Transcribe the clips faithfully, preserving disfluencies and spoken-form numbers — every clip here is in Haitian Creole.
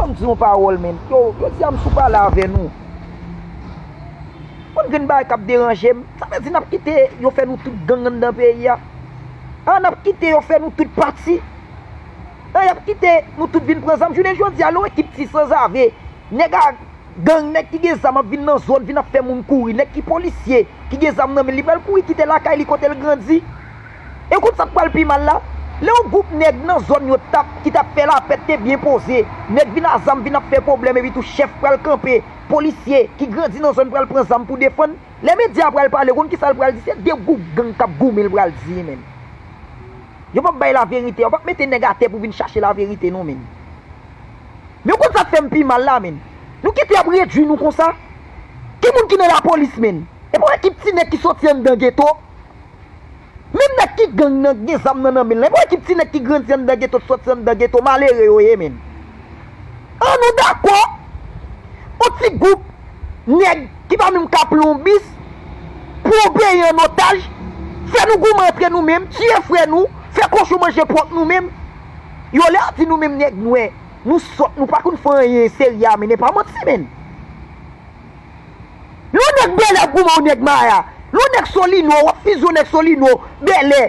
Fò m di yon pawòl, menn. Yo, jodi a m sou pale avè nou. Konn gen bagay k ap deranje m. Sa vle di n ap kite yo fè nou tout gang anndan peyi a? A, n ap kite yo fè nou tout pati? A, y ap kite nou tout vin pran zam? Jounen jodi a, lè yon ekip ti sanzave, nèg a gang, nèg ki gen zam ap vin nan zòn, vin ap fè moun kouri, nèg ki polisye, ki gen zam nan men l, li pral kouri kite lakay li kote l grandi. E w konn sa k pral pi mal la? Lè yon gwoup nèg nan zòn yo t ap, ki t ap fè lapè te byen poze, nèg vin a zam vin ap fè pwoblèm epi tou chèf pral kanpe, polisye ki grandi nan zòn pral pran zam pou defann. Lè medya pral pale, w konn kisa l pral di? Se de gwoup gang k ap goumen l pral di, menn. Yo p ap bay laverite, yo p ap mete nèg atè pou vin chache laverite non, menn. Men w konn sa k fè m pi mal la, menn? Nou kite y ap redui nou konsa? Ki moun ki nan lapolis, menn? E pa yon ekip ti nèg ki soti anndan geto? Menm nèg ki gang nan, gen zam nan nan men l lan, e pa yon ekip ti nèg ki grandi anndan geto, soti anndan geto, malere yo ye, menn. An nou dakò, yon ti gwoup nèg ki pa menm ka pran yon bis pou yo peye an otaj, fè nou goumen antre nou menm, tiye frè nou, fè kochon manje pwòp nou menm. Yo lè yo di nou menm nèg nwè, nou sòt, nou pa konn fè anyen serye a, menn, e pa manti, menn. Lè yon nèg Bèlè ap goumen yon nèg Maya, lè yon nèg Solino, w ap fize yon nèg Solino, Bèlè,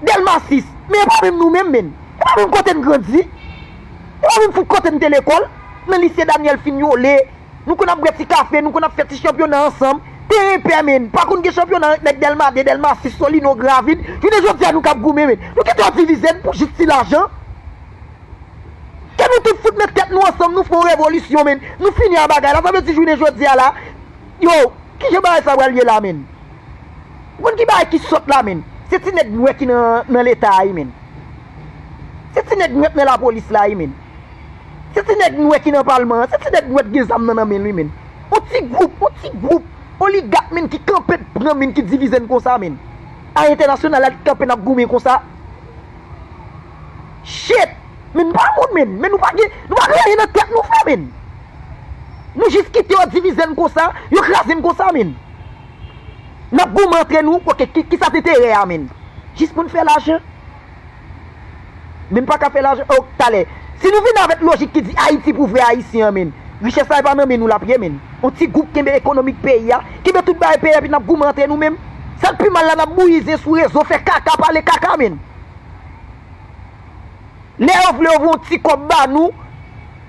Dèlma sis, men e pa menm nou menm, menn. E pa menm kote n grandi. E pa menm fout kote n te lekòl. Nan lise Daniel Fignolé, nou konn ap bwè ti kafe, nou konn ap fè ti chanpyona ansanm. Teren pè, menn. Pa konn gen chanpyona ant nèg Dèlma de, Dèlma sis, Solino, Gravin. Jounen jodi a, nou k ap goumen, menn. Nou kite yo divize n pou jis ti lajan. Ke nou tout fout met tèt nou ansanm, nou fè yon revolisyon, menn. Nou fini a bagay la. Sa vle di jounen jodi a la, yo, kijan bagay sa pral ye la, menn? Ou konn ki bagay ki sòt la, menn? Se ti nèg nwè ki nan, nan Leta a, wi, menn. Se ti nèg nwè k nan lapolis la, wi, menn. Se ti nèg nwè ki nan palman an. Se ti nèg nwè k gen zam nan, nan men l, wi, menn. Yon ti gwoup, yon ti gwoup oligak, menn, ki kanpe pran, menn, ki divize n konsa, menn. A entènasyonal la, ki kanpe n ap goumen konsa. Shit! Men nou pa moun, menn. Men nou pa gen, nou pa gen anyen nan tèt nou, frè, menn. Nou jis kite yo divize n konsa, yo kraze n konsa, menn. N ap goumen antre nou, oke, ki, kisa t enterè a, menn? Jis pou n fè lajan? Men n pa ka fè lajan, o, talè. Si nou vin avèk lojik ki di Ayiti pou vrè Ayisyen an, menn, richès la e pa nan men nou l ap ye, menn. Yon ti gwoup kenbe ekonomik peyi a, kenbe tout bagay peyi a, epi n ap goumen antre nou menm. Sa k pi mal la, n ap bouyi zen sou rezo, fè kaka, pale kaka, menn. Lè yo vle yo voye yon ti kòb ba nou,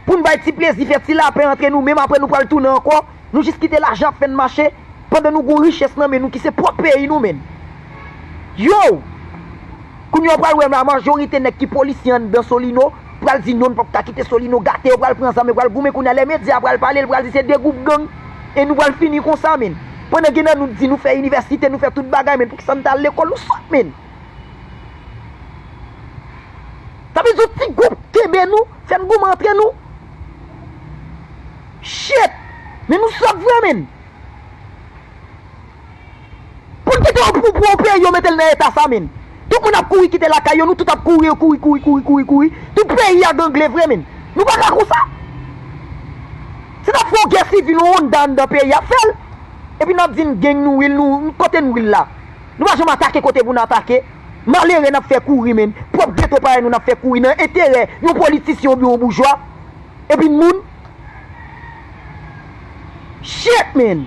pou n bay ti plezi, fè ti lapè antre nou menm, apre nou pral tounen ankò, nou jis kite lajan ap fè n mache, pandan nou gon richès nan men nou ki se pwòp peyi nou, menn. Yo! Kounye a w pral wè la majorite nèg ki polisye anndan Solino pral di non, n p ap ka kite Solino gate, yo pral pran zam, yo pral goumen, kounye a lè medya pral pale, l pral di se de gwoup gang, e nou pral fini konsa, menn. Pandan gen nan nou di nou fè inivèsite, nou fè tout bagay, menn, poukisa n t al lekòl, nou sòt, menn. Sa vle di yon ti gwoup kenbe nou, fè n goumen antre nou. Shit! Men nou sòt vre, menn. Pou n kite yon, pou, pou yon peyi yo mete l nan eta sa, menn. Tout moun ap kouri kite lakay yo, nou tout ap kouri, kouri, kouri, kouri, kouri, kouri. Tout peyi a gangle vre, menn. Nou pa ka konsa. Si n ap fè yon gè sivil, yon Honda anndan peyi a, fè l. Epi n ap di n gang nou, wi, nou, kote n, wi, la? Nou pa janm atake kote pou n atake. Malere n ap fè kouri, menn. Pwòp geto parèy nou n ap fè kouri nan enterè yon politisyen oubyen yon boujwa. Epi n moun. Shit, menn.